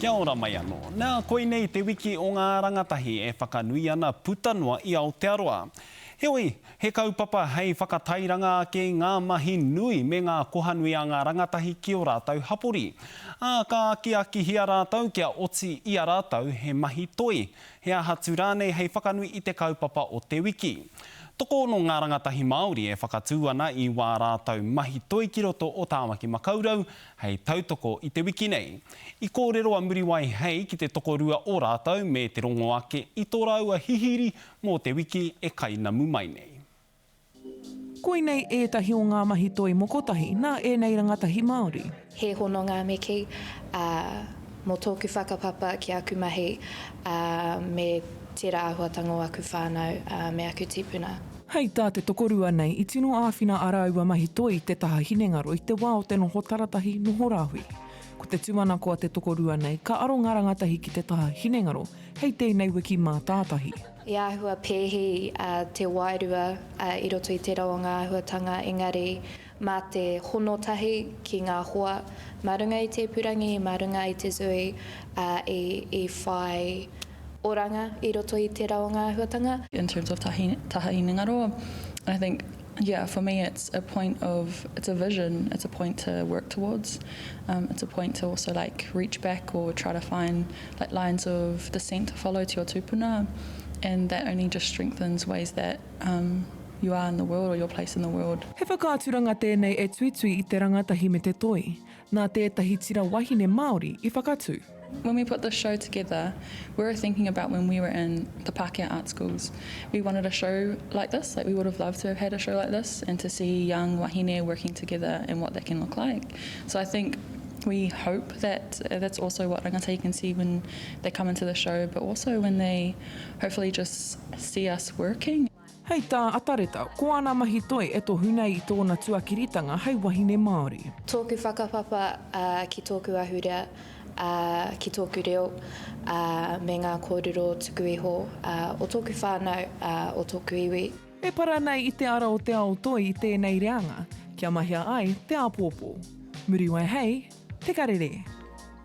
Kia ora mai anō. Nā, koinei te wiki o ngā rangatahi e whakanui ana puta noa i Aotearoa. Heoi, he kaupapa hei whakatairanga ake i ngā mahi nui me ngā koha nui a ngā rangatahi ki ō rātou hapori. Ā, ka akiakihia rātou kia oti i a rātou he mahi toi, he aha atu rānei hei whakanui i te kaupapa o te wiki. Tokoono ngā rangatahi Māori e whakatū ana i wā rātou mahi toi ki roto o Tāmaki Makaurau hei tautoko i te wiki nei. I kōrero a Muriwai Hei ki te tokorua o rātou me te rongo ake i tō rāua hihiri mō te wiki e kainamu mai nei. Koinei ētahi o ngā mahi toi mokotahi nā ēnei rangatahi Māori. He hononga me kī, ā, mō tōku whakapapa ki aku mahi, ā, me tērā āhuatanga o aku whānau, ā, me aku tīpuna. Hei tā te tokorua nei, i tino āwhina ā rāua mahi toi i te taha hinengaro i te wā o te noho taratahi, noho rāhui. Ko te tūmanako a te tokorua nei, ka aro ngā rangatahi ki te taha hinengaro hei tēnei wiki mātātahi. I āhua pēhi te wairua i roto i tērā o ngā āhuatanga, engari mā te hono tahi ki ngā hoa, mā runga i te ipurangi, mā runga i te Zui, i whai oranga i roto i tērā o ngā āhuatanga. In terms of taha hinengaro, I think, yeah, for me it's a point of, it's a vision, it's a point to work towards, it's a point to also like reach back or try to find like lines of descent to follow to your tūpuna, and that only just strengthens ways that you are in the world or your place in the world. He whakaaturanga tēnei e tuitui i te rangatahi me te toi. Nā tētahi tira wahine Māori i whakatū. When we put this show together, we were thinking about when we were in the Pākehā art schools. We wanted a show like this, like we would have loved to have had a show like this and to see young wahine working together and what that can look like. So I think we hope that that's also what rangatahi can see when they come into the show, but also when they hopefully just see us working. Hei tā Atareta, ko āna mahi toi e tohu nei i tōna tuakiritanga hei wahine Māori. Tōku whakapapa ki tōku ahurea, ki tōku reo, me ngā kōrero tuku iho o tōku whānau, o tōku iwi. E para nei i te ara o te ao toi i tēnei reanga, kia mahia ai te āpōpō. Muriwai hei Te Karere.